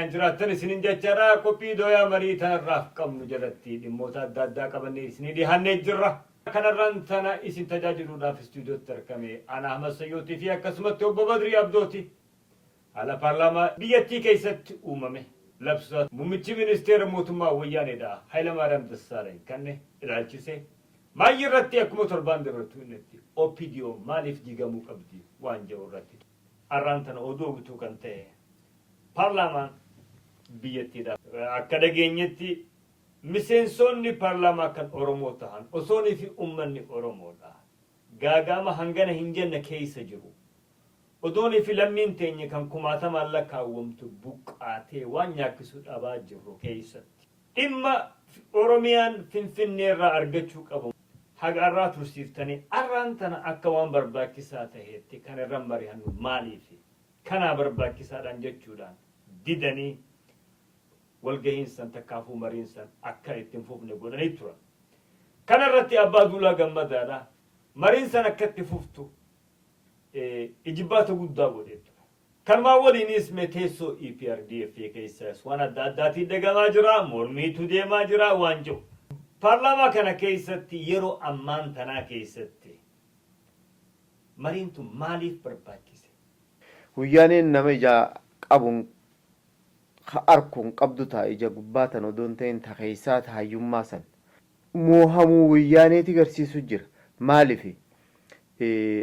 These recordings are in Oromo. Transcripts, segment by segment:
nagayaan jiraattan isinin jechaadha. Qophii dooyaa marii tanarraaf qabnu jalatti dhimmoota adda addaa qabannee isinii dhihaannee jirra. Kanarraan tana isin tajaajiluudhaaf istuudiyootti argame ana Ahmad Sayyootii fi akkasumatti obbo Badrii Abdooti. Haala paarlaamaa biyyattii keessatti uumame labsa muummichi ministeera mootummaa Wayyaaneedha Hayilamaariyaam Dassaaleeny kanne ilaalchise maayyii irratti akkuma torbaan dabartu innitti OPDO maaliif diigamuu qabdi waan jedhu irratti arraan tana oduu guutuu kan ta'e paarlaamaan biyyattiidha. Akka dhageenyetti miseensonni paarlaamaa kan Oromoo tahan osoonii fi uummanni Oromoodha. Gaaga'ama hangana hin jenne keessa jiru. Odoonii fi lammiin teenye kan kumaatamaan lakkaawwamtu buqqaatee waan nyaachisu dhabaa jirru keessatti. Dhimma Oromiyaan Finfinneerraa argachuu qabu haga arraa tursiiftanii arraan tana akka waan barbaachisaa taheetti kan irra mari'annu maaliifi? Kanaa barbaachisaadhaan jechuudhaan didanii walgahiinsan takkaafuu mariinsan akka itti hin fufne godhanii turan. Kana irratti Abbaa Duulaa Gammadaadha. Mariinsan akka itti fuftu ijibbaata guddaa godhee ture. Kanumaan waliinis mee teessoo EPRDF keessas waan adda addaatiin dhagamaa jira, mormiitu deemaa jira waan jiru. Paarlaamaa kana keessatti yeroo ammaan tanaa keessatti mariin tun maaliif barbaachise? Wayyaaneen nama ija qabuun ka arkuun qabdu ta'a ija gubbaa tan odoo hin ta'in ta keessaa ta hayyummaa san. Moohamuu wayyaaneeti garsiisu jira. Maalifi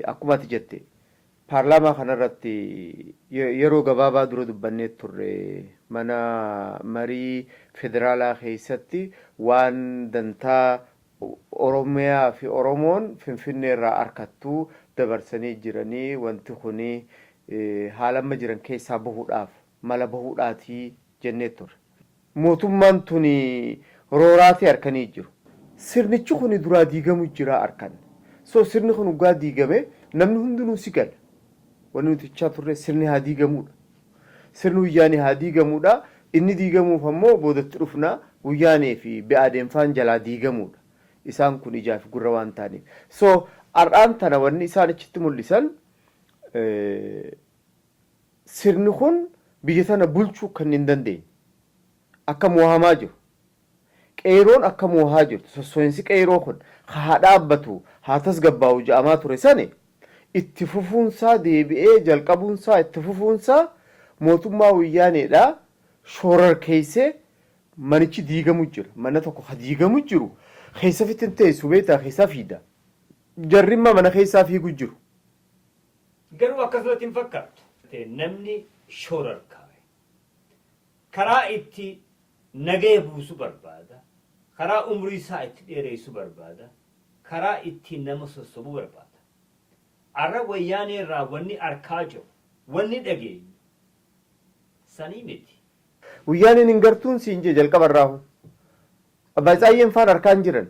akkuma ati jette paarlaamaa kanarratti yeroo gabaabaa dura dubbannee turre, mana marii federaalaa keessatti waan dantaa Oromiyaa fi Oromoon Finfinnee irraa arkattu dabarsanii jiranii, wanti kuni haala amma jiran keessaa bahuudhaaf mala bahuudhaatii jennee turre. Mootummaan tuni rooraatee harkanii jiru. Sirnichi kuni duraa diigamu jira harkan. So sirni kun dhugaa diigame namni hundinuu si gala. Wanni nuti jechaa turre sirni haa diigamuudha. Sirni wayyaanee haa diigamuudha. Inni diigamuuf ammoo boodatti dhufna, wayyaanee fi bi'aadeemfaan jalaa diigamuudha. Isaan kun ijaa fi gurra waan ta'aniif. So har'aan tana wanni isaan achitti mul'isan sirni kun biyya tana bulchuu kan hin dandeenye. Akka moohamaa jiru. Qeeroon akka moohaa jirtu, sossoo'insi qeeroo kun haa dhaabbatu, haa tasgabbaa'u ja'amaa ture sani itti fufuunsaa, deebi'ee jalqabuunsaa, itti fufuunsaa mootummaa wayyaaneedha shoorarkeessee manichi diigamu jira. Mana tokko ka diigamu jiru keessa fitti hin teessu, beektaa, keessaa fiida. Jarrimma mana keessaa fiigu jiru. Garuu akkasumatti hin fakkaattu. Namni shoorarkaa'e karaa itti nagaya buusu barbaada. Karaa umrii isaa itti dheeressu barbaada. Karaa ittiin nama sossobu barbaada. Arra wayyaanee irraa wanni arkaa jiru, wanni dhageenyu sanii miti. Wayyaaneen hin gartuun siin jee jalqaba irraahu. Abbaa Tsaayyeen faan harkaan jiran.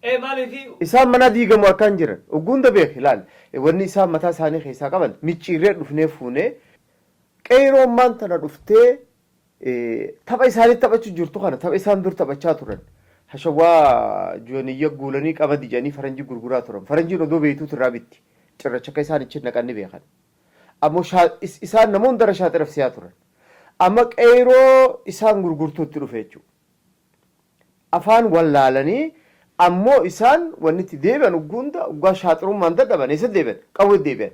Ee, maaliifi? Isaan mana diigamu harkaan jiran. Ogguun hunda beeki ilaali. Wanni isaan mataa isaanii keessaa qaban micciirree dhufnee fuunee qeeroon maan tana dhuftee tapha isaanii taphachuu jirtu kana tapha isaan dur taphachaa turan. Hashawaa jooniyya guulanii qamadi jedhanii faranjii gurguraa turan. Faranjiin odoo beektuutu irraa bitti. Cirracha akka isaan ichi naqan ni beekan. Ammoo isaan nama hundarra shaaxira siyaa turan. Amma qeeroo isaan gurgurtuutti dhufe jechuudha. Afaan wallaalanii ammoo isaan wanni itti deebi'an ugguu hunda uggaa shaaxirummaan dadhaban eessa deebi'an? Qawwee deebi'an.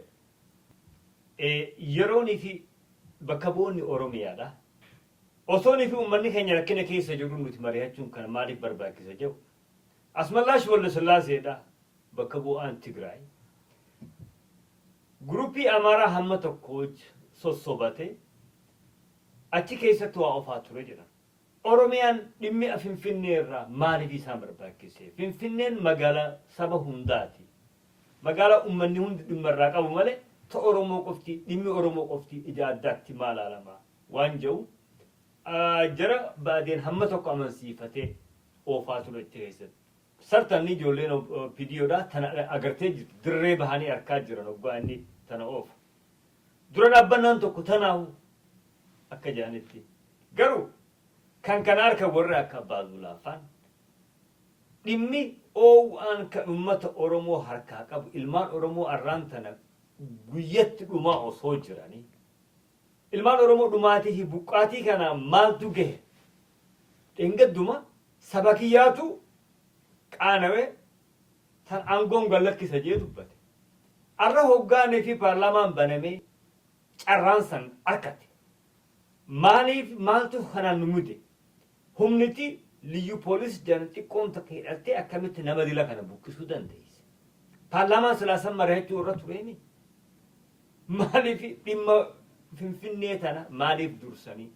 Yeroonii fi bakka bu'oonni Oromiyaadha. Osoonii fi uummanni keenya rakkina keessa jiru nuti mari'achuun kana maaliif barbaachisa jedhu. Asmallaash Waldasillaaseedha bakka bu'aan Tigraay. Guruppii Amaaraa hamma tokko sossobate achi keessatti waa ofaa ture jedhan. Oromiyaan dhimmi Finfinnee irraa maaliif isaan barbaachise? Finfinneen magaalaa saba hundaati. Magaalaa uummanni hundi dhimma irraa qabu malee ta Oromoo qofti, dhimmi Oromoo qofti ija addaatti maal alama waan jedhu jara baadeen hamma tokko amansiifatee oofaa ture achi keessatti. Sartanni ijoolleen OPDOdha tana agartee jirti, dirree bahanii arkaa jiran hoggaa inni tana oofu. Dura dhaabbannaan tokko tanaahu akka jedhanitti. Garuu kan kana harka warri akka Abbaa Duulaa faan dhimmi oowwaan kan uummata Oromoo harkaa qabu, ilmaan Oromoo arraan tana guyyatti dhumaa osoo jiranii. Ilmaan Oromoo dhumaatii fi buqqaatii kana maaltu gahe? Dheengadduma saba kiyyaatu qaanawe, tan aangoon gad lakkisa jee dubbate. Arra hoggaanii fi paarlaamaan banamee carraan san arkate. Maaliif, maaltu kanaan nu mude? Humniti Liyyu Poolis jedhan xiqqoon takka hidhattee akkamitti nama dila kana buqqisuu dandeesse? Paarlaamaan silaa san marihachuu irra tureemi? Maaliif dhimma Finfinnee tana maaliif dursanii?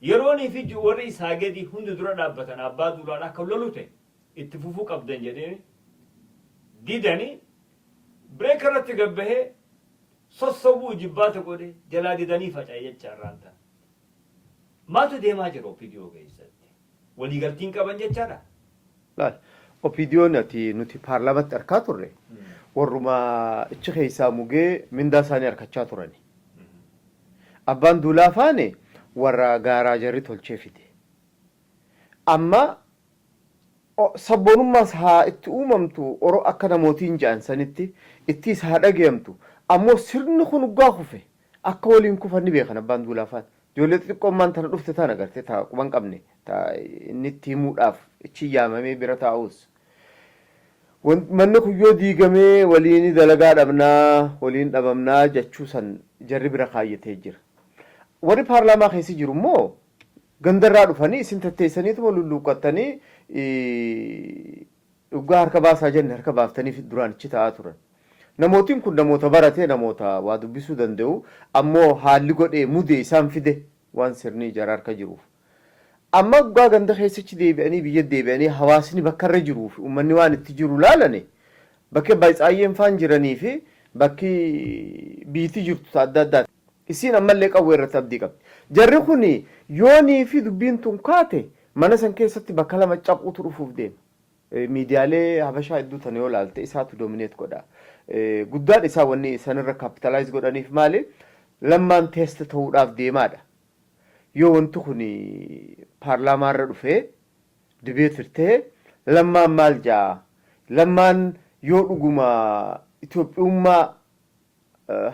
Yeroonii fi warri isaa gadi hundi dura dhaabbatan, Abbaa Duulaadha akka lolu ta'e itti fufuu qabdan jedheeni didanii, break irratti gabbahee sossobuu jibbaata godhe, jalaa didanii faca'e jecha irraan tana. Maaltu deemaa jira OPDO keessatti? Waliigaltiin qaban jechaadha? Laal, OPDOn ati nuti paarlaamatti arkaa turre warruma ichi keessaa mugee mindaa isaanii harkachaa turani. Abbaan Duulaa faane warra gaaraa jarri tolchee fide. Amma sabboonummaas haa itti uumamtu, oro akka namootiin ja'an sanitti ittiis haa dhagayamtu, ammoo sirni kun uggaa kufe akka waliin kufan ni beekan Abbaan Duulaa faan. Ijoollee xixiqqoon maan tana dhufte tana gartee ta quban qabne, ta inni itti himuudhaaf ichi yaamamee bira taa'us. Manni kun yoo diigamee waliin dalagaa dhabnaa, waliin dhabamnaa jechuu san jarri bira kaayyatee jira. Warri paarlaamaa keessa jiru immoo gandarraa dhufanii isin tetteessaniituma lulluuqqattanii, dhugaa harka baasaa jenne harka baaftanii duraan ichi taa'aa turan. Namootiin kun namoota barate, namoota waa dubbisuu danda'u, ammoo haalli godhee mudee isaan fide waan sirni jara harka jiruuf. Amma dhugaa ganda keessachi deebi'anii, biyya deebi'anii, hawaasni bakka irra jiruu fi uummanni waan itti jiru laalani, bakki Abbaay Tsaayyeen faan jiranii fi bakki biitti jirtu adda addaati. Isiin ammallee qawwee irratti abdii qabdi. Jarri kun yoonii fi dubbiin tun kaate mana san keessatti bakka lama caphuutu dhufuuf deema. Miidiyaalee Habashaa hedduu tana yoo laalte isaatu dominate godha. Guddaan isaa wanni sanirra capitalize godhaniif maali? Lammaan test ta'uudhaaf deemaadha. Yoo wanti kun paarlaamaarra dhufee debate ta'e, Lammaan maal ja'a? Lammaan yoo dhuguma Itoophiyummaa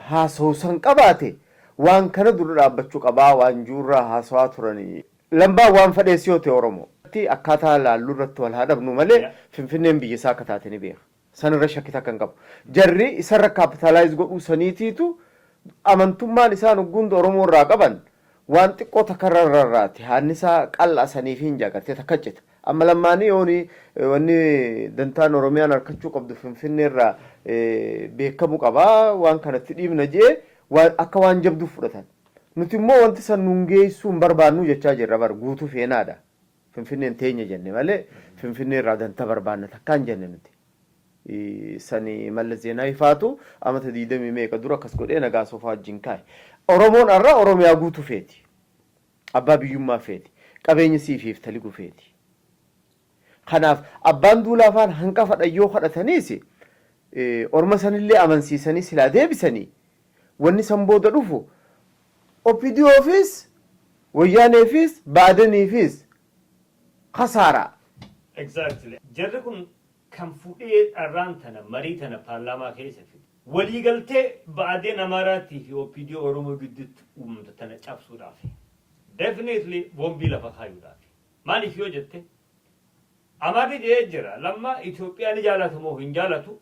haasa'u san qabaate waan kana dura dhaabbachuu qabaa waan juurraa haasawaa turanii. Lammaan waan fadhees yoo ta'e, Oromoo. Akkaataa laalluu irratti wal haa dhabnu malee, Finfinneen biyya isaa akka taate ni beeka. Sanirra shakkii takka hin qabu. Jarri isarra capitalize godhuu saniitiitu amantummaan isaan hunda Oromoo irraa qaban waan xiqqoo takka irra rarraati. Haanni isaa qal'a saniif hin jaagartee takka cita. Amma Lammaanii yooni wanni dantaan Oromiyaan harkachuu qabdu Finfinnee irraa beekamuu qabaa, waan kanatti dhiibna jee akka waan jabduuf fudhatan. Nuti immoo wanti san nuun geessuu hin barbaannu jechaa jirra bar, guutuu feenaadha. Finfinneen teenya jenne malee Finfinnee irraa danta barbaanna takkaan jenne nuti. Sani Mallas Zeenaawii faatu amata 20 meeqa dura akkas godhee nagaa soofaa wajjin kaa'e. Oromoon har'a Oromiyaa guutuu feeti. Abbaa biyyummaa feeti. Qabeenya siifiif taligu feeti. Kanaaf Abbaan Duulaa faan hanqafa dhayyoo kadhataniis orma sanillee amansiisanii silaa deebisanii, wanni san booda dhufu OPDOfis, Wayyaaneefis, Baadeniifis kasaaraa. Exactly. Jarri kun kan fudhee dharraan tana marii tana paarlaamaa keessa fide, waliigaltee Ba'adeen Amaaraatii fi OPDO Oromoo gidduutti uumamte tana cabsuudhaaf. Definitely boombii lafa kaayuudhaaf. Maaliif yoo jette, Amaarri jedhee jira, Lammaa Itoophiyaa ni jaalata moo hin jaalatu,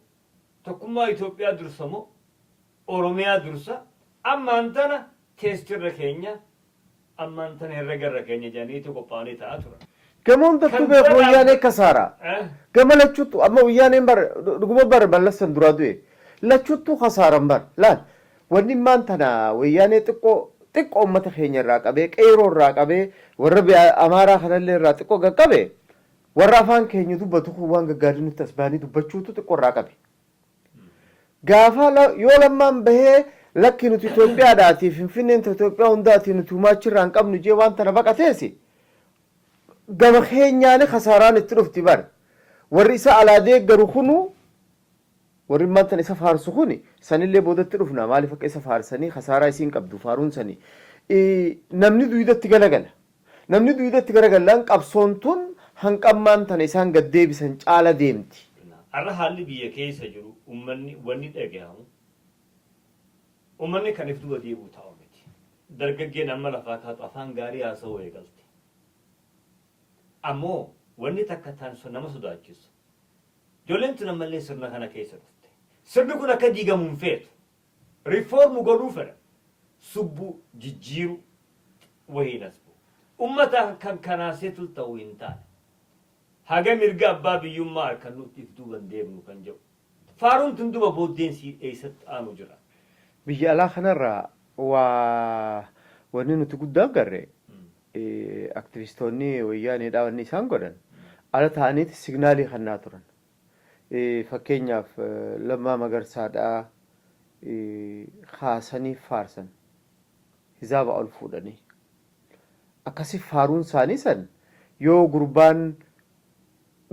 tokkummaa Itoophiyaa dursa moo Oromiyaa dursa, ammaan tana teestirra keenya, ammaan tana herregarra keenya jedhaniitu qophaa'anii taa'aa turan. Gama hundattuu Kan beeku dura Wayyaanee kasaaraa. Eh? Gama lachuttu amma Wayyaaneen bar dhuguma bar Mallassan duraa du'e. Lachuttuu kasaaran bar, laal, wanni immaan tana Wayyaanee xiqqoo xiqqoo uummata keenya irraa qabee, qeeroo irraa qabee, warra Amaaraa kanallee irraa xiqqoo qaqqabe, warra afaan keenya dubbatu kun waan gaggaarii nutti as baanii dubbachuutu xiqqoo irraa qabe. Gaafa yoo Lammaan bahee lakki nuti Itoophiyaadhaati, Finfinneen Itoophiyaa hundaati, nuti humaachirraa hin qabnu jee waan tana baqateesi, gama keenyaani kasaaraan itti dhufti bar. Warri isa alaa deeggaru kunu, warri immaan tana isa faarsu kuni, sanillee boodatti dhufna, maaliif akka isa faarsanii, kasaaraa isiin qabdu faaruun sanii. Namni duydatti galagala. Namni duydatti garagallaan qabsoon tun hanqammaan tana isaan gad deebisan caala deemti. Har'a haalli biyya keessa jiru, uummanni wanni dhagahamu, uummanni kan if duba deebi'u ta'u miti. Dargaggeen amma lafaa kaatu afaan gaarii haasa'uu eegalte. Ammoo wanni takka tan nama sodaachisu, ijoolleen tun ammallee sirna kana keessa dhufte. Sirni kun akka diigamu hin feetu. Reform godhuu fedha. Subbuu jijjiiru wahiin as bu'u. Ummata kan kanaa settle ta'uu hin taane. Haga mirga abbaa biyyummaa arkannutti if duuban deemnu kan jedhu. Faaruun tun duba booddeen sii eessatti aanu jira? Biyya alaa kanarraa waa wanni nuti guddaa agarre, aktivistoonni Wayyaaneedhaa wanni isaan godhan ala ta'aniiti signaalii kannaa turan. Fakkeenyaaf, Lammaa Magarsaadhaa kaasanii faarsan, hizaaba ol fuudhanii. Akkasi faaruun isaanii san yoo gurbaan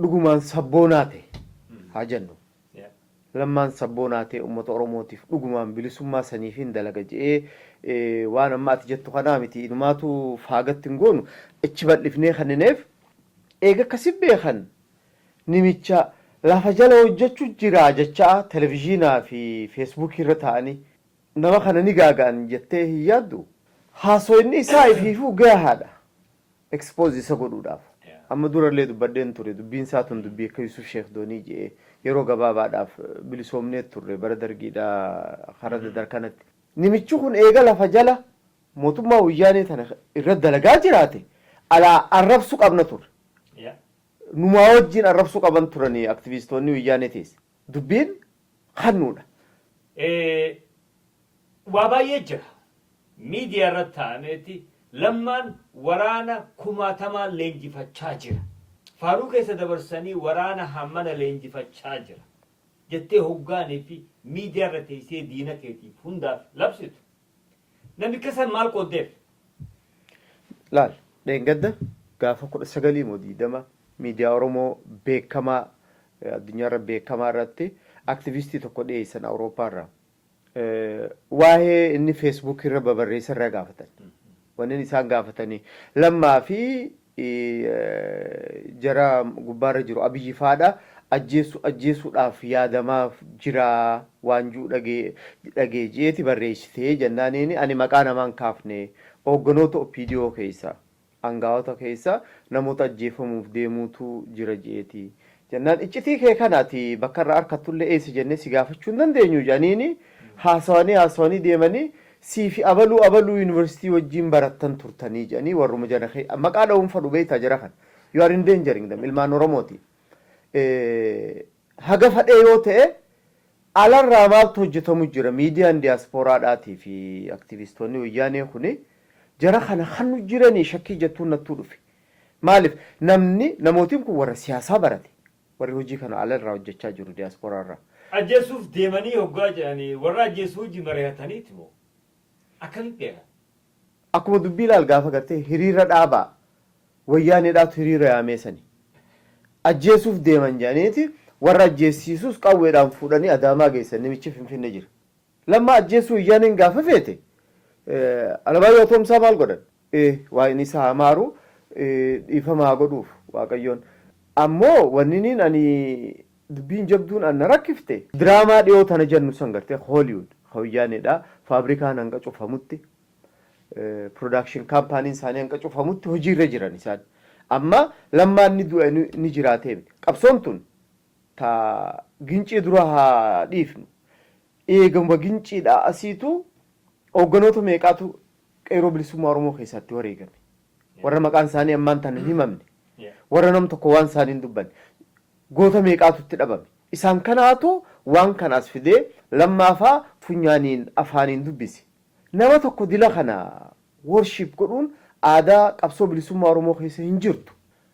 dhugumaan sabboonaa ta'e haa jennu. Lammaan sabboonaa ta'e, uummata Oromootiif dhugumaan bilisummaa saniifin dalaga je'ee, waan amma ati jettu kanaa miti, inumaatu faagatti hin goonu, achi bal'ifnee kannineef. Eega akkasi beekan, nimicha lafa jala hojjechuu jira jechaa televizyiinaa fi Feesbuukii irra taa'anii nama kana ni gaaga'an jettee hin yaaddu? Haasoyni isaa ifiifuu gahaadha expose isa godhuudhaaf. Amma durallee dubbadheen ture, dubbiin isaa tun dubbii akka Yusuf Sheekh Doonii je'ee yeroo gabaabaadhaaf bilisoomnee turre bara Dargiidhaa karaa dadar kanatti. Nimichi kun eega lafa jala mootummaa Wayyaanee tana irra dalagaa jiraate, alaa arrabsu qabna turre. Numaa wajjin arrabsuu qaban turanii aktivistoonni Wayyaanee teesse. Dubbiin kannuudha. Waa baay'ee jira. Miidiyaa irratti taa'ameeti Lammaan waraana kumaatamaan leenjifachaa jira. Faaruu keessa dabarsanii waraana hammana leenjifachaa jira jettee hoggaanii fi miidiyaa irra teessee diina keetiif hundaaf labsitu. Namicha san maal qooddeef? Laal, dheengadda gaafa 19 moo 20 miidiyaa Oromoo beekamaa addunyaarra beekamaa irratti aktivistii tokko dhiyeessan Awurooppaarraa. Waa'ee inni Feesbuuk irra babarreessa irraa gaafatan. Wanni isaan gaafatanii Lammaa fi jara gubbaarra jiru Abiyyi faadha ajjeesuudhaaf yaadamaaf jira waan jiru dhagee jeeti barreessitee jennaaniin, ani maqaa namaan kaafne, hoogganoota OPDO keessa, aangaa'ota keessa namoota ajjeefamuuf deemuutu jira jeeti. Jennaan, iccitii kee kanaati bakka irraa harkattullee eessa jennee si gaafachuu hin dandeenyu jedhaniini haasawanii haasawanii deemanii, sii fi abaluu abaluu yuunivarsiitii wajjin barattan turtanii jedhanii, warruma jara kee maqaa dha'uun fadhu beektaa jara kana. You are endangering them, ilmaan Oromooti. Haga fadhee yoo ta'e alarraa maaltu hojjetamu jira? Miidiyaan diyaaspooraadhaatii fi aktivistoonni Wayyaanee kuni jara kana kan jiranii shakkii jettuun nattuu dhufe. Maaliif namni namootiin kun warra siyaasaa barate, warri hojii kana alarraa hojjechaa jiru diyaaspooraarraa. Ajjeesuuf deemanii hoggaa jedhanii, warra ajjeesuu hojii mari'ataniiti moo akkamitti beekan? Akkuma dubbii ilaal, gaafa gartee hiriira dhaabaa Wayyaaneedhaatu hiriira yaamee sani. Ajjeesuuf deeman jedhaniiti warra ajjeessiisuus qawweedhaan fuudhanii Adaamaa geessan, namichi Finfinne jira. Lammaa ajjeesuu Wayyaaneen gaafa feete Alamaayyoo Atoomsaa maal godhan? Waaqni isaa haa maaru, dhiifama haa godhuuf Waaqayyoon. Ammoo wanniniin ani dubbiin jabduun an na rakkifte. Diraamaa dhiyoo tana jennu san gartee Hollywood Wayyaaneedha faabrikaan hanga cufamutti, production kaampaaniin isaanii hanga cufamutti hojiirra jiran isaan. Amma Lammaan ni du'e ni jiraatee miti. Qabsoon tun ta Gincii dura haa dhiifnu. Eegama Ginciidhaa asiitu hoogganoota meeqaatu Qeerroo Bilisummaa Oromoo keessatti wareegame? Warra maqaan isaanii ammaan tana hin himamne. Warra nam tokko waan isaanii hin dubbanne. Goota meeqaatu itti dhabame? Isaan kanaatu waan kana as fidee Lammaafaa funyaaniin afaaniin dubbise. Nama tokko dila kana worship godhuun aadaa qabsoo bilisummaa Oromoo keessa hin jirtu.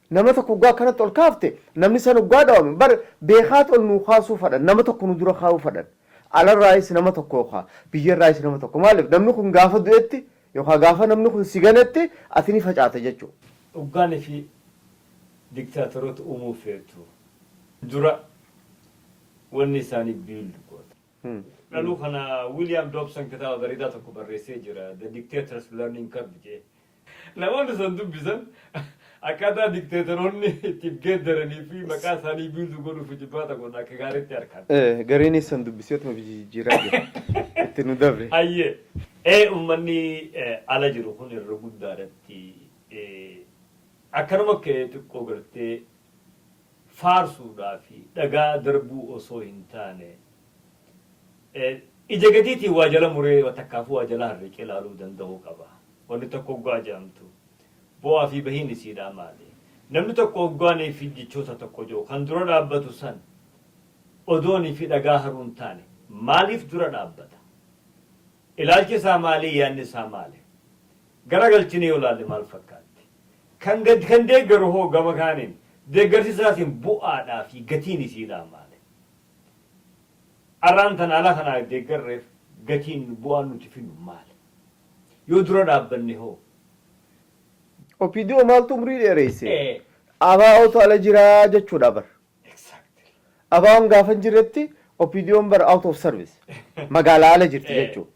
Nama tokko waggaa akkanatti ol kaafte, namni san waggaa dhawame bar beekaat ol nuu kaasuu fadhan, nama tokko nu dura kaa'uu fadhan. Alarraayis nama tokko yookaan biyyarraayis nama tokko. Maaliif namni kun gaafa du'etti yookaan gaafa namni kun si ganetti ati ni facaata jechuudha. Hoggaanii fi diktaatoroota uumuu feetu dura wanni isaanii build goota. Dhaluu kana William Dobson kitaaba bareedaa tokko barreessee jira. The Dictator's Learning Curve jedhee. Namoonni san dubbisan akkaataa dikteetoroonni itti geeddaranii fi maqaa isaanii build godhuuf jibbaata godhan akka gaariitti harkaan. Gareenis san dubbiseetuma jijjiiraa jira. Itti nu dabre. Hayyee. Uummanni ala jiru kun irra guddaadhatti akkanuma ka'ee xiqqoo gartee faarsuudhaa fi dhagaa darbuu osoo hin taane, ija gadiitiin waa jala muree takkaafuu waa jala harriqee ilaaluu danda'uu qaba. Wanni tokko hoggaa jedhamtu bu'aa fi bahiin isiidhaa maali? Namni tokko hoggaanii fi jechoota tokko jiru kan dura dhaabbatu san odoonii fi dhagaa haruu hin taane, maaliif dura dhaabbata? Ilaalchi isaa maali? Yaadni isaa maali? Gara galchinee yoo ilaalle maal fakkaatti? Kan gad kan deeggaru hoo gama kaaniin deeggarsi isaatiin bu'aadhaa fi gatiin isiidhaa maali? Arraan tana ala kanaa deeggarreef gatiin bu'aan nuti finnu maali? Yoo dura dhaabbanne hoo? OPDO maaltu umrii dheereyse? ABOtu ala jiraa jechuudha bar. ABOn gaafa hin jirretti OPDOn bar out of service. Magaalaa ala jirti jechuudha.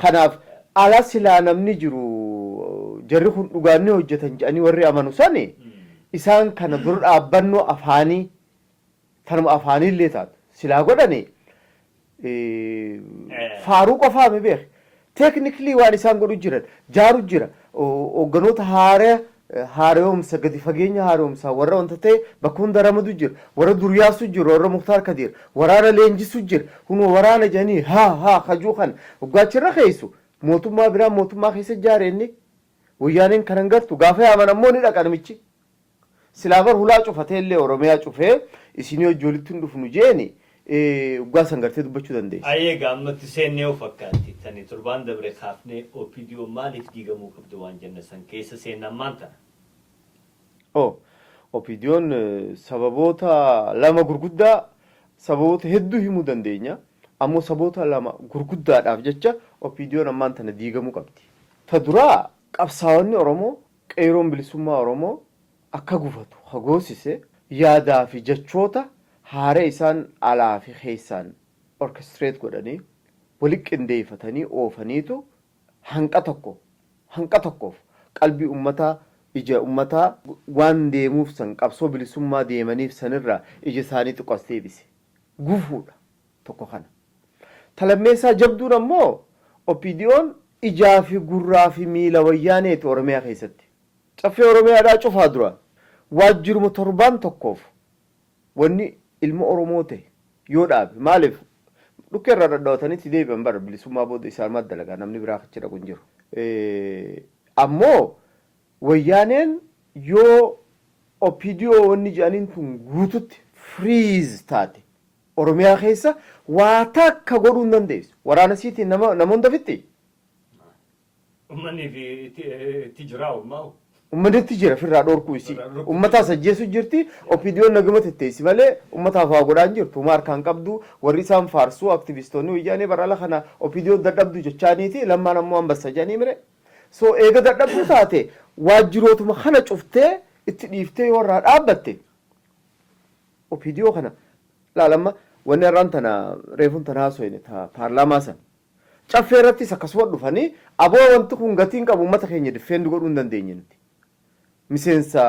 Kanaaf ala silaa namni jiru jarri kun dhugaan ni hojjetan jedhanii warri amanu sani isaan kana dura dhaabbannoo afaanii, tanuma afaaniillee taatu silaa godhani, faaruu qofaa mi beek. Technically waan isaan godhu jiran jaaru jira. Hoogganoota haaraa haaromsa, gadi fageenya haaromsaa warra wanta ta'e bakka hunda ramadu jira. Warra duriyaasu jira, warra Muktaar Kadiir waraana leenjisu jira. Hunoo waraana jedhanii haa haa kajuu kana hoggaachirra keessu mootummaa biraa mootummaa keessa ijaare. Inni Wayyaaneen kanan gartu gaafa yaaman ammoo ni dhaqa namichi. Silaa bar hulaa cufatee illee Oromiyaa cufee isinii hojii walitti hin dhufnu jeeni hoggaa san gartee dubbachuu dandeessa. Ayyee, gaammatti seennee of fakkaatti. Tani torbaan dabre kaafnee OPDO maaliif diigamuu qabdi waan jenne san keessa seennaan maan tana? Oh, OPDOn sababoota lama gurguddaa, sababoota hedduu himuu dandeenya. Ammoo sababoota lama gurguddaadhaaf jecha OPDOn ammaan tana diigamuu qabdi. Ta duraa, qabsaa'onni Oromoo, qeeroon bilisummaa Oromoo akka gufatu hagoosise yaadaa fi jechoota haara isaan alaa fi keessaan orchestrate godhanii wali qindeeffatanii oofaniitu hanqa tokkoof qalbii ummataa, ija ummataa waan deemuuf san, qabsoo bilisummaa deemaniif sanirraa ija isaanii xiqqoo deebise. Gufuudha tokko kana. Talammeessaa jabduun ammoo OPDOn ijaa fi gurraa fi miila Wayyaaneeti Oromiyaa keessatti. Caffee Oromiyaadhaa cufaa dura waajjiruma torbaan tokkoof wanni ilma Oromoo ta'e yoo dhaabe, maaliif dhukkee irraa dhadhaawatanitti deebi'an? Bara bilisummaa booda isaan maal dalagaa, namni biraa achi dhaqu hin jiru. Ammoo Wayyaaneen yoo OPDO wanni jedhaniin tun guututti freeze taate, Oromiyaa keessa waa takka godhuu hin dandeessu. Waraana siitiin nama hunda fixxi. Uummanni fi itti jira ummaa. Uummanni itti jira firraa dhorkuu isii. Uummataas ajjeesuu jirti. OPDOn naguma tetteessi malee uummataaf waa godhaa hin jirtu. Huma harkaan qabdu. Warri isaan faarsuu aktivistoonni Wayyaanee bara ala kana OPDOn dadhabdu jechaaniiti. Lammaan ammoo ambassa jedhanii mire. So eega dadhabduu taate waajjirootuma kana cuftee itti dhiiftee yoo irraa dhaabbatte OPDO kana laalamma. Wanni har'aan tana reefuun tana haasofne ta paarlaamaa sana. Caffee irrattis akkasuma dhufanii aboo wanti kun gatiin qabu, uummata keenya defend godhuu hin dandeenye nuti. Miseensa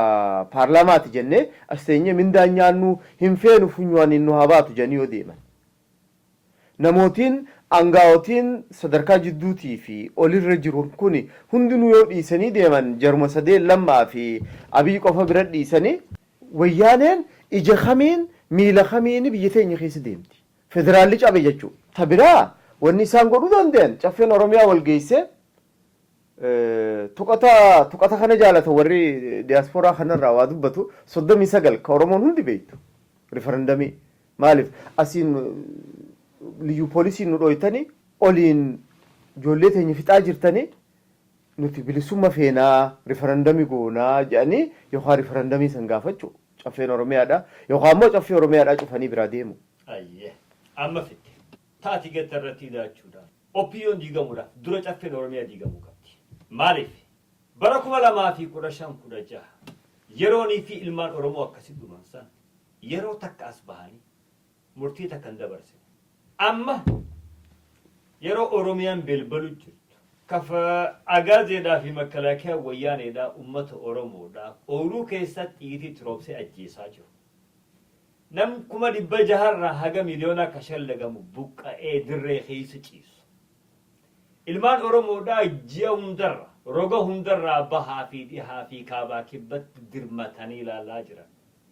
paarlaamaati jennee as teenyee mindaan nyaannu hin feenu, funyuaniin nu haa baatu jedhanii yoo deeman. Namootiin aangaawotiin sadarkaa jidduutii fi olirra jiru kuni hundinuu yoo dhiisanii deeman, jaruma sadeen Lammaa fi Abiy qofa bira dhiisanii, Wayyaaneen ija kamiin, miila kamiin biyya teenya keessa deemti? Federaalli cabe jechuudha. Ta biraa wanni isaan godhuu danda'an caffeen Oromiyaa wal geessee tuqata tuqata kana jaalata, warri diyaaspooraa kanarraa waa dubbatu, 39 ka Oromoon hundi beektu. Rifarandamii maaliif asiin liyyuu poolisiin nu dhooytanii, oliin ijoollee teenya fixaa jirtanii, nuti bilisumma feenaa, rifarandamii goonaa jedhanii yookaan rifarandamii san gaafachuu caffeen Oromiyaadha yookaan immoo caffee Oromiyaadhaa cufanii biraa deemu. Ayyee. Amma fitte. Taati getta irratti hidaachuudhaaf. OPDOn diigamuudhaaf dura caffeen Oromiyaa diigamuu qabdi. Maaliif? Bara 2015 16 yeroonii fi ilmaan Oromoo akkasi dhuman san yeroo takka as bahanii murtii takka hin dabarsine. Amma yeroo Oromiyaan belbalu jirtu, kafa agaazeedhaa fi makalaakiyaa Wayyaaneedhaa uummata Oromoodhaa ooyiruu keessatti xiyyitii itti roobsee ajjeesaa jiru. Nam 600,000rraa haga miliyoonaa ka shallagamu buqqa'ee dirree keessa ciisu. Ilmaan Oromoodhaa ji'a hundarra, roga hundarraa, bahaa fi dhihaa fi kaabaa kibbatti dirmatanii ilaalaa jiran.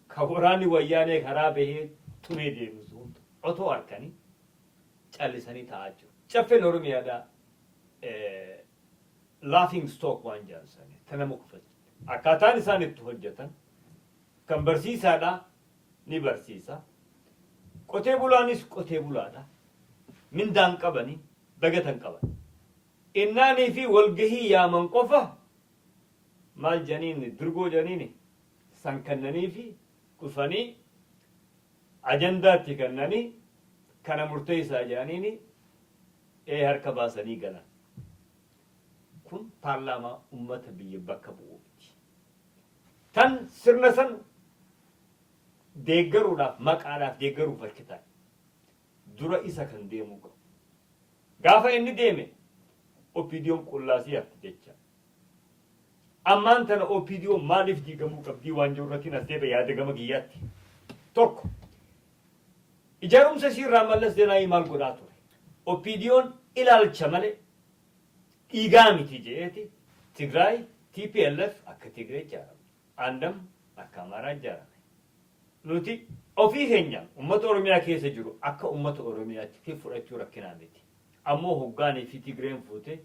Kan waraanni Wayyaanee karaa bahee tumee deebisu hunda otoo arkanii callisanii taa'aa jiru. Caffeen Oromiyaadhaa laughing stock waan jedhan sani ta nama kufachiifte. Akkaataan isaan itti hojjetan, kan barsiisaadhaa ni barsiisa. Qotee bulaanis qotee bulaadha. Mindaan qabanii, dagatan qaban. Innaanii fi walgahii yaaman qofa maal janiin, durgoo janiin san kennanii fi dhufanii ajandaatti kennanii, kana murteessaa jedhaniini ee harka baasanii galan. Kun paarlaamaa ummata biyya bakka bu'uu miti. Tan sirna san deeggaruudhaaf, maqaadhaaf deeggaruuf achi taa'e. Dura isa kan deemuu qabu. Gaafa inni deeme OPDOn qullaasii hafti jecha. Ammaan tana OPDO maaliif diigamuu qabdii waan jiru irratti as deebi'a yaada gama kiyyaatti. Tokko, ijaarumsa isii irraa Mallas Zeenaawii maal godhaa ture? OPDOn ilaalcha malee dhiigaa miti je'eeti Tigraay TPLF akka Tigree ijaarame. Andam akka Amaaraa ijaarame. Nuti ofii keenyaan uummata Oromiyaa keessa jiru akka uummata Oromiyaatti fudhachuu rakkinaa miti. Ammoo hoggaanii fi Tigreen fuute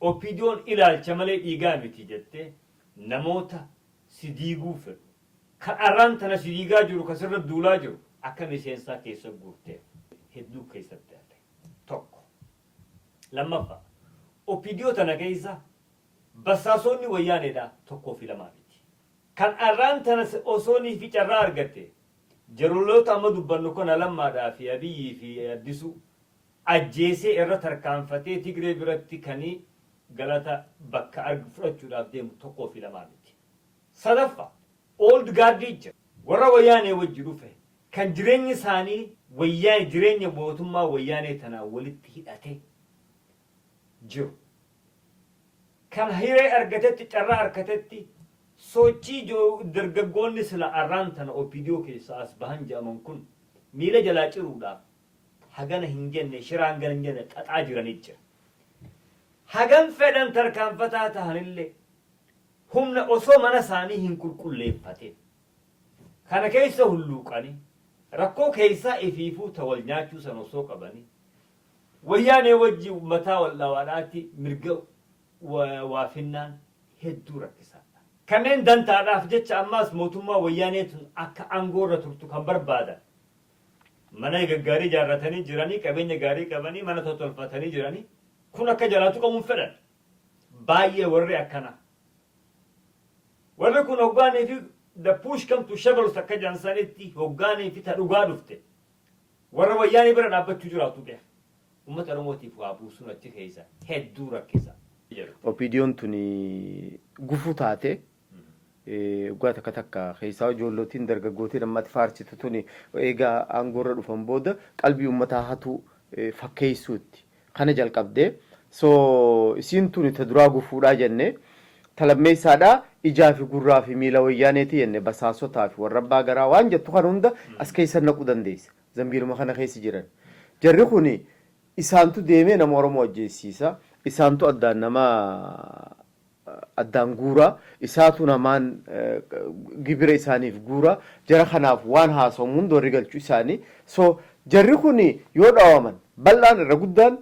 OPDOn ilaalcha malee dhiigaa miti jettee namoota si diiguu fedhu, kan arraan tana si diigaa jiru, kan sirra duulaa jiru akka miseensaa keessa guurteef hedduu keessatti hafe. Tokko. Lammaffaa, OPDO tana keessa basaasonni Wayyaaneedha tokkoo fi lamaa miti. Kan arraan tana osoo ni fi carraa argatte jaroloota amma dubbannu kana, Lammaadhaa fi Abiyyii fi Addisuu ajjeesee irra tarkaanfatee Tigree biratti kanii galata bakka fudhachuudhaaf deemu tokkoo fi lamaa miti. Sadaffaa, old guard jira. Warra Wayyaanee wajji dhufe, kan jireenyi isaanii Wayyaane, jireenya mootummaa Wayyaanee tanaa walitti hidhatee jiru. Kan hiree argatetti, carraa argatetti sochii dargaggoonni sila arraan tana OPDO keessaa as bahan jedhaman kun miila jalaa ciruudhaaf hagana hin jenne, shiraan gana hin jenne xaxaa jiranii jira. Hagam fedhan tarkaanfataa tahanillee humna osoo mana isaanii hin qulqulleeffatin kana keessa hulluuqanii, rakkoo keessaa ifiifuu ta wal nyaachuu san osoo qabanii, Wayyaanee wajji mataa wal dhawaadhaatti mirga waa finnaan hedduu rakkisaadha. Kanneen dantaadhaaf jecha ammaas mootummaa Wayyaanee tun akka aangoo irra turtu kan barbaadan, mana gaggaarii ijaarratanii jiranii, qabeenya gaarii qabanii, mana tolfatanii jiranii, kun akka jalaa tuqamu hin fedhan. Baay'ee warri akkanaa. Warri kun hoggaanii fi the push come to shove akka jedhan sanitti hoggaanii fi ta dhugaa dhufte warra Wayyaanee bira dhaabbachuu jiraatu beeka. Uummata Oromootiif waa buusuun achi keessa hedduu rakkisa. OPDOn tuni gufuu taate waggaa takka takka keessaa ijoollootiin dargaggootiin ammatti faarsitu tuni eegaa aangoorra dhufan booda qalbii uummataa hatuu fakkeessuutti kana jalqabdee. So isiin tuni ta duraa gufuudhaa jenne. Ta lammeessaadhaa ijaa fi gurraa fi miila Wayyaaneeti jenne. Basaasotaa fi warra abbaa garaa waan jettu kan hunda as keessa naquu dandeessa. Zambiiluma kana keessa jiran jarri kuni isaantu deemee nama Oromoo ajjeessiisa, isaantu addaan nama addaan guuraa, isaatu namaan gibira isaaniif guuraa. Jara kanaaf waan haasawamu hunda warri galchu isaanii. So jarri kun yoo dhawaman bal'aan irra guddaan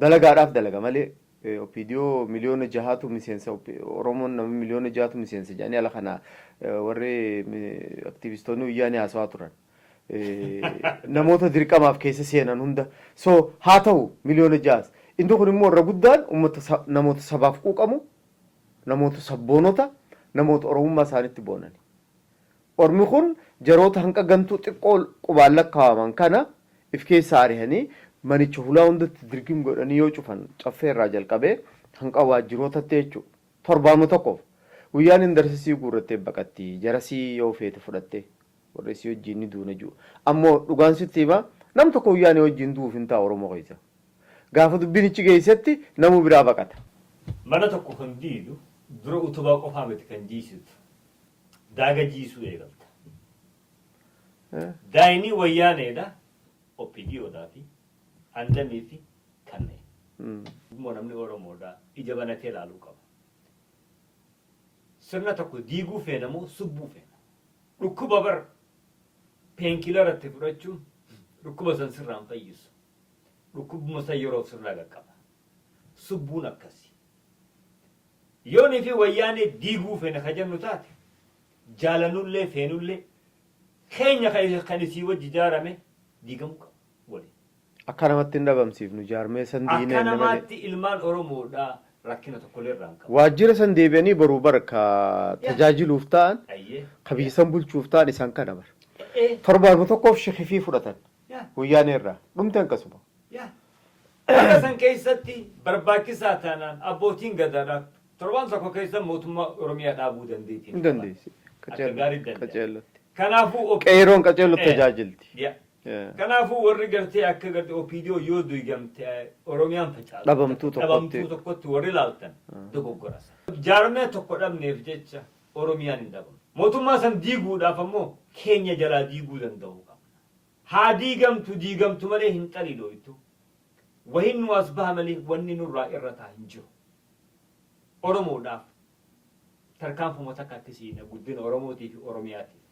dalagaadhaaf dalaga malee OPDO 6 miliyoonatu miseensa, Oromoon nama 6 miliyoonatu miseensa jedhanii ala kana warri aktivistoonni Wayyaanii haasawaa turan. Namoota dirqamaaf keessa seenan hunda. So haa ta'u 6 miliyoonas. Inni kun immoo irra guddaan uummata, namoota sabaaf quuqamu, namoota sabboonota, namoota Oromummaa isaanitti boonani. Ormi kun jaroota hanqa gantuu xiqqoo qubaan lakkaawaman kana if keessaa arihanii manicha hulaa hundatti dirgim godhanii yoo cufan, Caffee irraa jalqabee hanqa waajjirootatti jechuudha. Torbaama tokkoof. Guyyaan hin darsisii guurrattee baqatti. Jarasii yoo feete fudhatte warra isii wajjin ni duuna jiru. Ammoo dhugaan sitti hima, nam tokko Wayyaanee wajjin du'uuf hin taa'u Oromoo keessa. Gaafa dubbiin ichi geessetti namuu biraa baqata. Mana tokko kan diidu dura utubaa qofaa miti kan jiisitu. Daaga jiisuu eegalta. Daayinii Wayyaaneedha, OPDOdhaa fi Andamii fi kanneen. Immoo namni Oromoodha ija banatee ilaaluu qaba. Sirna tokko diiguu feena moo subbuu feena? Dhukkuba bar painkiller itti fudhachuun dhukkuba san sirraan fayyisu. Dhukkubuma san yeroof sirraa qaqqaba. Subbuun akkasi. Yoonii fi Wayyaanee diiguu feena ka jennu taate, jaalanullee feenullee keenya kan isii wajji ijaarame diigamuu qaba waliin. Akka namatti hin dhabamsiifnu jaarmee san diina Akka inni malee. Namaatti ilmaan Oromoodhaa rakkina tokkollee irraa hin qabu. Waajjira san deebi'anii boruu bar ka tajaajiluuf ta'an, ka biyya san bulchuuf ta'an isaan kana bar. Torbaanuma tokkoof shikifii fudhatan Wayyaanee irraa. Dhumte akkasuma. Yaa. Haga san keessatti barbaachisaa taanaan abbootiin gadaadhaa torbaan tokko keessa mootummaa Oromiyaa dhaabuu dandeettii Hin dandeessi. Akka gaarii danda'a. Qaceellotti. Kanaafuu Qeeroon qaceellotti tajaajilti. Yaa. Kanaafuu warri gartee akka gartee OPDO yoo duugamte Oromiyaan facaatu. Dhabamtuu tokkotti. Dhabamtuu tokkotti warri laaltan dogoggora sana. Jaarmee tokko dhabneef jecha Oromiyaan hin dhabamtu. Mootummaa san diiguudhaaf ammoo keenya jalaa diiguu danda'uu qabna. Haa diigamtu diigamtu malee hin xaliilooytu. Wahin nu as baha malee wanni nurraa irrataa hin jiru. Oromoodhaaf tarkaanfuma takka itti siina guddina Oromootii fi Oromiyaatiif.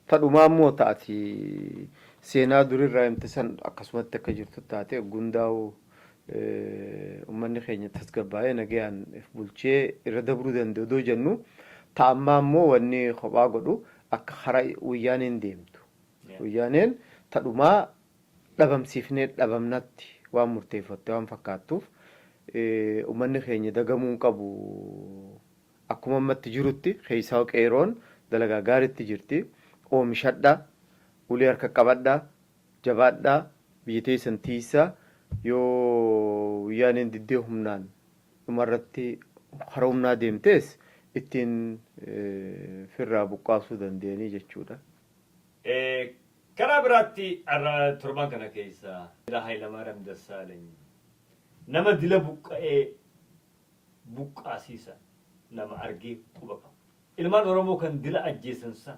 Ta dhumaa immoo ta ati seenaa durirraa himte san akkasumatti akka jirtu taate hundaa'u, ummanni keenya tasgabbaa'ee nagayaan if bulchee irra dabruu danda'u odoo jennu, ta ammaa immoo wanni kophaa godhu akka kara Wayyaaneen deemtu. Wayyaaneen ta dhumaa dhabamsiifnee dhabamnatti waan murteeffatte waan fakkaattuuf, ummanni keenya dagamuu hin qabu. Akkuma ammatti jirutti keessaa qeeroon dalagaa gaariitti jirti. Oomishadha, ulee harka qabadha, jabaadha, biyya teessan tiisaa. Yoo Wayyaaneen diddee humnaan dhumarratti karaa humnaa deemtees, ittiin firraa buqqaasuu danda'anii jechuudha. Karaa biraatti har'a torban kana keessa Hayilamaariyaam Dassaalany nama dila buqqa'ee buqqaasiisa nama argee quba qabu. Ilmaan Oromoo kan dila ajjeesan san,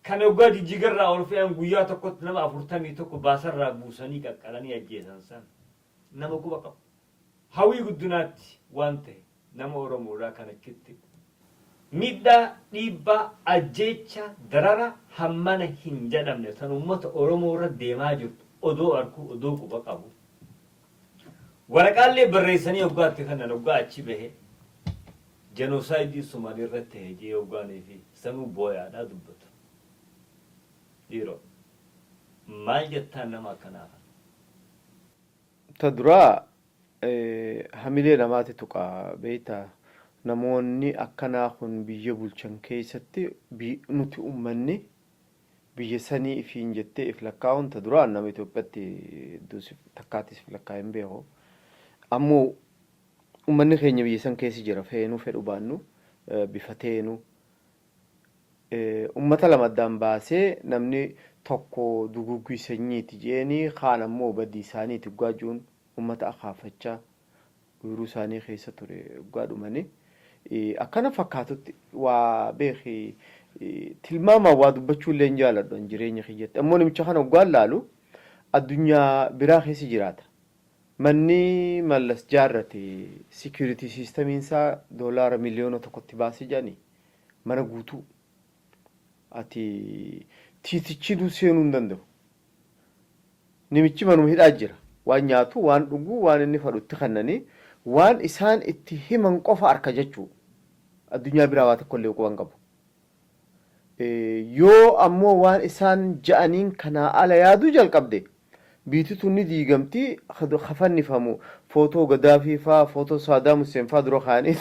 kan hoggaa Jijjigarraa ol fe'an guyyaa tokkotti nama 41 baasarraa buusanii qaqqalanii ajjeesan san nama quba qabu. Hawwii Guddinaatti waan ta'e nama Oromoodhaa kan achitti miidhaa, dhiibbaa, ajjeecha, darara hammana hin jedhamne tan uummata Oromoo irra deemaa jirtu odoo arkuu, odoo quba qabu. Waraqaallee barreessanii hoggaatti kanan hoggaa achi bahe genocide Somaalii irratti ta'e jee hoggaanii fi sanuu booyaadhaa dubbatu. Dhiiroo, maal jettaan nama akkanaa kana? Ta duraa hamilee namaati tuqa beektaa. Namoonni akkanaa kun biyya bulchan keessatti nuti ummanni biyya sanii ifiin jettee if lakkaa'uun, ta duraan nama Itoophiyaatti hedduu takkaattis if lakkaa'ee hin beeku. Ammoo ummanni keenya biyya san keessa jira, feenuu fedhu baannu, bifa teenu ummata lama addaan baasee namni tokko duguggii sanyiiti jeeni, kaan ammoo badii isaaniiti gaajuun ummata akaafachaa ooyiruu isaanii keessa ture waggaa dhumanii akkana fakkaatutti waa beeki. Tilmaamaan waa dubbachuu illee hin jaaladhu an jireenya kiyyatti. Ammoo namicha kana waggaan laalu addunyaa biraa keessa jiraata. Manni Mallas jaarrate security systemiin isaa $1 miliyoona baasee jedhanii mana guutuu ati tiitichinuu seenuu hin danda'u. Namichi manuma hidhaa jira. Waan nyaatu, waan dhugu, waan inni fadhu itti kennanii, waan isaan itti himan qofa harka jechuu. Addunyaa biraa waa tokko illee quban qabu. Yoo ammoo waan isaan ja'aniin kanaa ala yaaduu jalqabde, biitti tun ni diigamti. Kafannifamu footoo Gadaafii faa, footoo Saadaam Hussein faa dura kaa'anii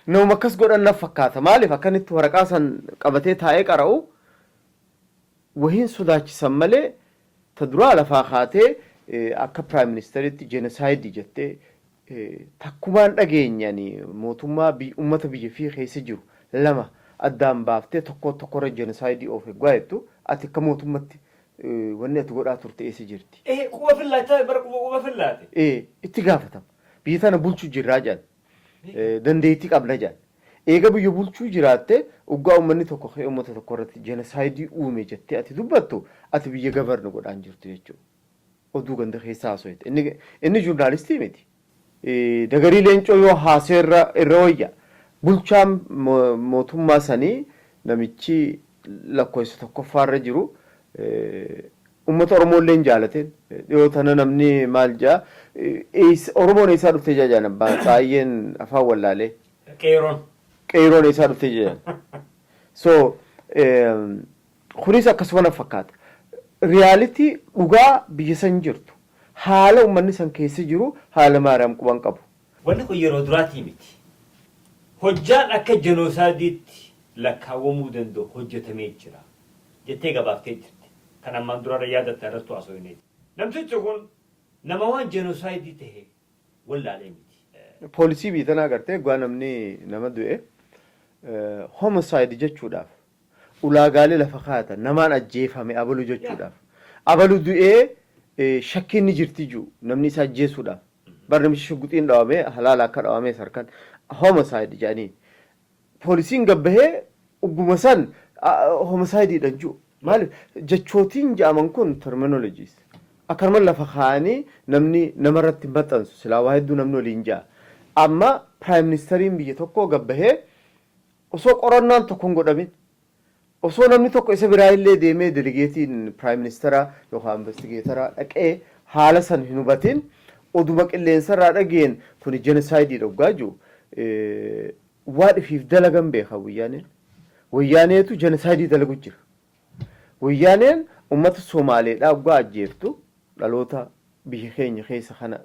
nama akkas godhan na fakkaata. Maaliif akkanitti waraqaa san qabatee taa'ee qara'u wahiin sodaachisan malee? Ta duraa lafaa kaatee akka prime ministeritti genocide jettee takkumaan dhageenyani mootummaa ummata biyya fi keessa jiru lama addaan baaftee tokko tokkorra genocide of eeggaa jettu, ati akka mootummatti wanni ati godhaa turte eessa jirti? Quba fillaachaa bara quba fillaate. Itti gaafatama. Biyya tana bulchuu jirraa jedhan. Dandeettii qabna jedhan. Eega biyya bulchuu jiraatte, uggaa uummanni tokko ka'ee uummata tokko irratti genocide uume jettee ati dubbattu, ati biyya govern godhaan jirtu jechuudha. Oduu ganda keessaa haasofte. Inni journalistii miti. Dagarii Leencoo yoo haasee irra wayya. Bulchaan mootummaa sanii, namichi lakkoofsa tokkoffaarra jiru, uummata Oromoo illee hin jaalatin. Dhiyoo tana namni maal jaa, Oromoon eessaa dhuftee jaa abbaan baay'een afaan wallaalee. Qeeroon. Qeeroon eessaa dhuftee jaa. So kunis akkasuma na fakkaata. Reality, dhugaa biyya san jirtu, haala uummanni san keessa jiru, haala Maariyaam quban qabu. Wanni kun yeroo duraatii miti. Hojjaan akka genocideitti lakkaawwamuu danda'u hojjetamee jira jettee gabaaftee jirti. Kan ammaan durarra yaadatta irratti haasofne. Namtichi kun nama waan genocide ta'e wallaalee miti. Poolisii biyya tanaa agartee, egaa namni nama du'e homicide jechuudhaaf ulaagaalee lafa kaa'atan, namaan ajjeefame abalu jechuudhaaf, abalu du'ee shakkiin ni jirti jiru namni isa ajjeesuudhaaf, bar namichi shugguxiin dhawame halaala akka dhawame sarkan homicide jedhanii poolisiin gabbahee ugguma san homicideidhaan jiru. Maaliif jechootiin jedhaman kun terminologies akkanuma lafa kaa'anii namni namarratti maxxansu, silaa waa hedduu namni waliin ja'a. Amma prime ministeriin biyya tokkoo gabbahee osoo qorannaan tokko hin godhamin, osoo namni tokko isa biraa illee deemee, delegateiin prime ministeraa yookaan investigatora dhaqee haala san hin hubatin, oduma qilleensarraa dhageen kuni genocide dhoggaa jiru, waa dhifiif dalagan beeka wayyaaneen. Wayyaaneetu genocide dalagu jira. Wayyaaneen uummata Somaaleedhaa waggaa ajjeeftu, dhaloota biyya keenya keessa kana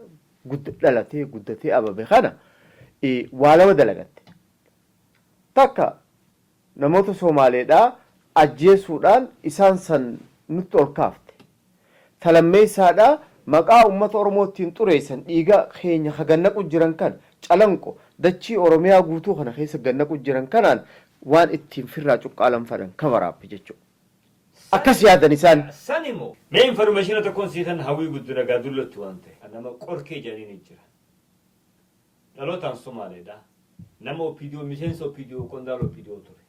dhalatee guddatee ababe kana waa lama dalagatte. Takka, namoota Somaaleedhaa ajjeesuudhaan isaan san nutti ol kaafte. Talammeessaadhaa, maqaa uummata Oromoo ittiin xureessan, dhiiga keenya ka gannaqu jiran kan Calanqo dachii Oromiyaa guutuu kana keessa gannaqu jiran kanaan waan ittiin firraa cuqqaalan fadhan, cover up jechuudha. Akkas yaadan isaan. San immoo. Mee informationa tokkoon sii kan Hawwii Guddina gaa dullatti waan ta'e. Nama Qorkee jedhaniin jira. Dhalootaan Somaaleedha. Nama OPDO, miseensa OPDO, qondaala OPDO ture.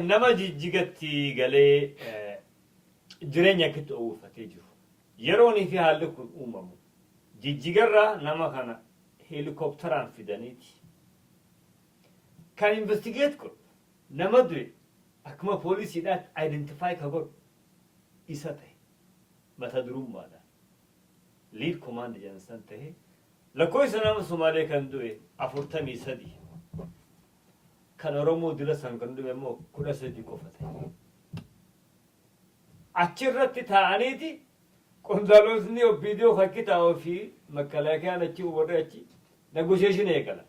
Nama Jijjigatti galee jireenya akkitti oowwifatee jiru. Yeroonii fi haalli kun uumamu, Jijjigarraa nama kana heelikoopteraan fidaniiti. Kan investigate godhu, nama du'e akkuma poolisiidhaatti identify ka godhu isa ta'e, mata durummaadhaan. Lead command jedhan san ta'e, lakkoofsa nama Somaalee kan du'e 43. Kan Oromoo dila san kan du'e immoo 13 qofa ta'e. Achirratti taa'aniiti qondaalotni OPDO kakki taa'uu fi makkalaakiyaan achi warri achi negotiation eegalan.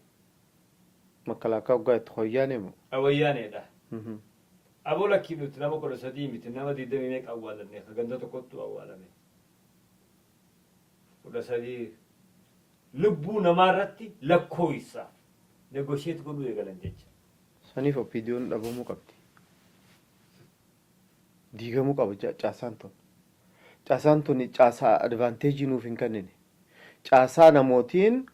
Makalaakaa waggaa itti hoyyaane moo? Wayyaaneedha. Aboo lakkii, nuti nama 13 miti, nama 20 meeqa awwaalanne, ka ganda tokkottu awwaalame. 13 lubbuu namaa irratti lakkoofsa negotiate godhuu eegalan jecha. Saniif OPDOn dhabamuu qabdi. Diigamuu qaba caasaan tun. Caasaan tun caasaa advantage nuuf hin kennine. Caasaa namootiin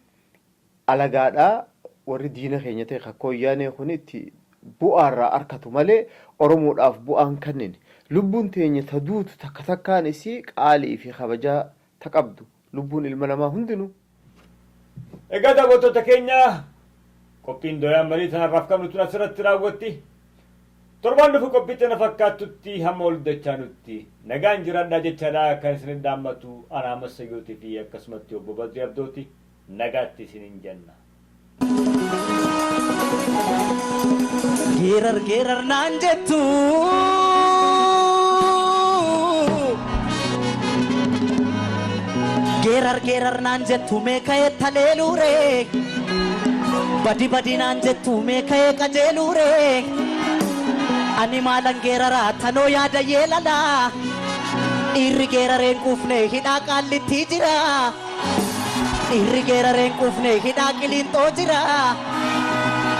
alagaadhaa, warri diina keenya ta'e kakkoo wayyaanee kun itti bu'aarraa arkatu malee Oromoodhaaf bu'aan kennine. Lubbuun teenya ta duutu takka takkaan isii qaalii fi kabajaa ta qabdu, lubbuun ilma namaa hundinuu. Egaa daawwattoota keenya, qophiin doyaan marii tanarraaf qabnu tun asirratti raawwatti. Torbaan dhufu qophii tana fakkaattutti hamma ol dachaa nutti nagaan jiraadhaa jechaadha. Kan isin dhaammatu anaa Masayyootii fi akkasumatti obbo Badrii Abdooti, nagaatti isiniin jenna. Geerar geerar naan jettu. Geerar geerar naan jettu, mee ka'ee taleeluure. Badi badi naan jettu, mee ka'ee qajeeluure. Ani maalan geeraraa, tanoo yaada yeelalaa. Dhiirri geerareen quufne hidhaa Qaallitti jira. Dhiirri geerareen quufne hidhaa Qiliinxoo jira.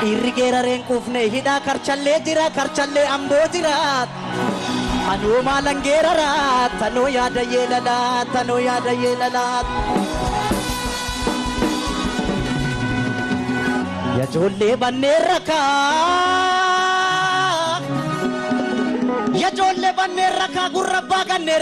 Dhiirri geerareen quufne hidhaa Karchallee jira, Karchallee Amboo jira. Anoo maalan geeraraa, tanoo yaada yeelalaa, tanoo yaada yeelalaa. Yajoollee banneen rakaa. Yajoollee banneen rakaa, gurra abbaa ganneen.